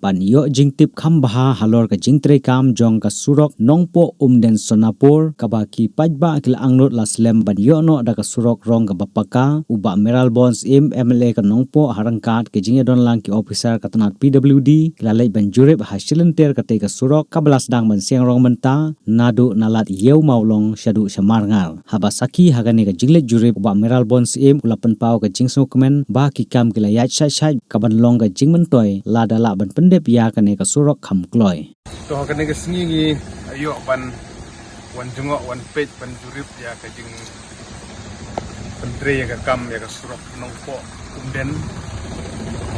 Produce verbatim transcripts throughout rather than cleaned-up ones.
Ban ïoh jingtip kham bha halor ka jingtreikam jong ka surok Nongpoh Umden Sonapur kaba ki paidbah ki la angnud la slem ban ïoh noh da ka surok rong kaba paka, u Bah Mayralborn Syiem, M L A ka Nongpoh, ha ryngkat ki jingïadon lang ki ophisar ka tnat P W D, ki la leit ban jurip ha shilynter katei ka surok kaba la sdang ban siang rong mynta, naduh na Lad Ïew Mawlong shaduh sha Marngar. Haba sakhi ha kane ka jingleit jurip, u Bah Mayralborn Syiem u la pynpaw ka jingsngewkmen ba ki kam ki la ïaid shait shait kaban long ka jingmyntoi lada lah ban pyndep ïa kane ka surok kham kloi. To ha kane ka sngi ngi ïoh ban wan jngoh wan peit ban jurip ïa ka jing pyntrei ïa ka kam ïa ka surok Nongpoh Umden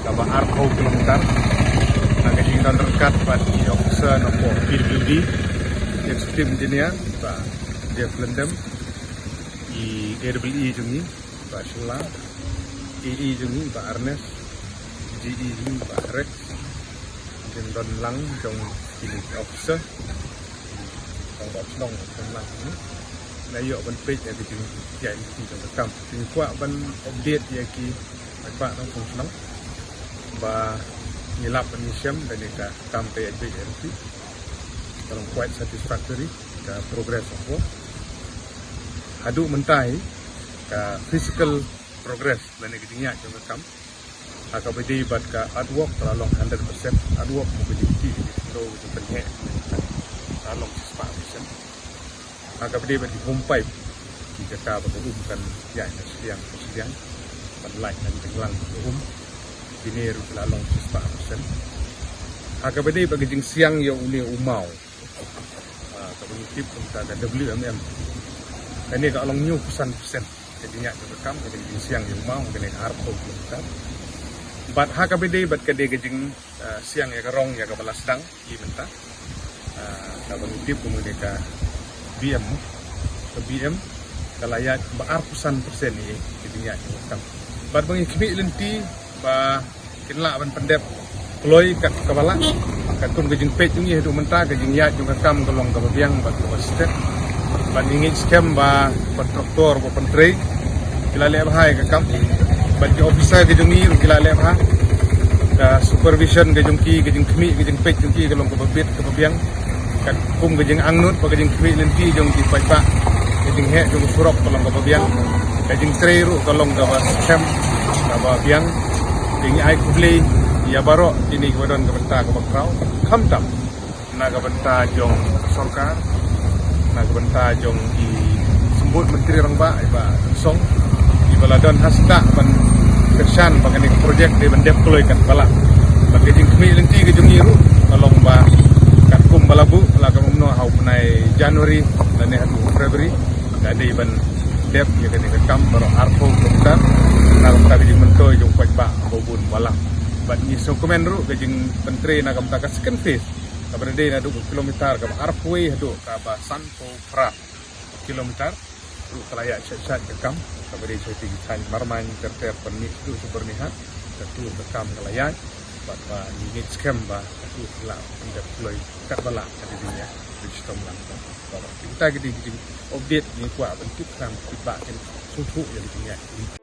kaba arphew kilometer. Na ka jingdon ryngkat bad i officer Nongpoh P W D, executive engineer, Bah Jeff Lyngdoh, i A W E jong ngi, Bah Shylla, A E jong ngi, Bah Ernest, G E jong ngi, Bah Rex, jingdon lang jong kine ki officer jong Bah Shnong, jong lang ni. Na ïoh ban peit ïa ka jingïaid lynti jong ka kam. Jingkwah ban update ïa ki paidbah nongshong shnong ba ngi lap ban ngi shem da kane ka kam ka ïaid beit ïaid lynti. Ka long quite satisfactory ka progress of work. Haduh mynta hi ka physical progress lane ka jingïaid jong ka kam. Ha kaba dei bad ka artwork ka la long hundred percent. Artwork mo ka jingtih, ka jingpyndoh, ka jingpynheh, ka la long shispah percent. Ha kaba dei bad ki home pipe, ki jaka ba ka um kan ïaid na shiliang na shiliang ban lait na ka jinglang ka um, kine ruh ki la long shispah percent. Ha kaba dei bad ka jingsiang ïa une u maw, ah, kaba ngi tip kumta ka W M M, kane ka long hynñiewphew san persen ka jingïaid jong ka kam, ka jingsiang ïa u maw, kane ka arphew kilometer. Bad ha kaba dei bad ka dei ka jing, ah, siang ïa ka rong ïa kaba la sdang ïa mynta. Ah, kaba ngi tip kum kane ka B M, ka B M ka la ïaid ba arphew san persen ïa ka jingïaid jong ka kam. Bad ba ngi khmih lynti ba kin lah ban pyndep kloi kat kaba lah. Katkum ka jingpeit jong ngi haduh mynta ka jingïaid jong ka kam ka long kaba biang bad kaba stet. Bad ngi ngeit skhem ba kontraktor ba pyntrei ki la leh bha ïa ka kam. Bad ki officer ki jong ngi ruh ki la leh bha. Ka supervision ka jong ki, ka jingkhmih, ka jingpeit jong ki ka long kaba bit kaba biang. Katkum ka jingangnud bad ka jingkhmih lynti jong ki paidbah, ka jingheh jong ka surok ka long kaba biang. Ka jingtrei ruh ka long kaba skhem, kaba biang. Te ngi ai khublei ïa baroh kine kiba don ka bynta kaba khraw, khamtam na ka bynta jong ka sorkar, na ka bynta jong i Symbud Myntri Rangbah, i Bah Song, iba la don ha sdang ban kyrshan ba kane ka projek dei ban dep kloi kat ba lah. Bad ka jingkhmih lynti ka jong ngi ruh ka long ba katkum ba la buh, la ka kumno ha u bnai January lane haduh February ka dei ban dep ïa kane ka kam baroh arphew kilometer. Na ka bynta ka jingmyntoi jong u paidbah ba bun ba lah. Bad ngi sngewkmen ruh ka jingpyntrei na ka bynta ka second phase, kaba dei naduh ka kilometer kaba arphew haduh kaba sanphew phra kilometer ruh ka la ïaid shait shait ka kam. Kaba dei sha ki thaiñ Marmain, Kyrter, Pyrmih, ruh sha Byrnihat, ka tur ka kam ka la ïaid. Bad ba ngi ngeit skhem ba ka tur ka la pyndep kloi kat ba lah ka dei ïa ka shitom lang. Ba ba kita ki dei ki jing update ngi kwah ban tip khnang ki ba kin sngewthuh ïa ki jingïaid.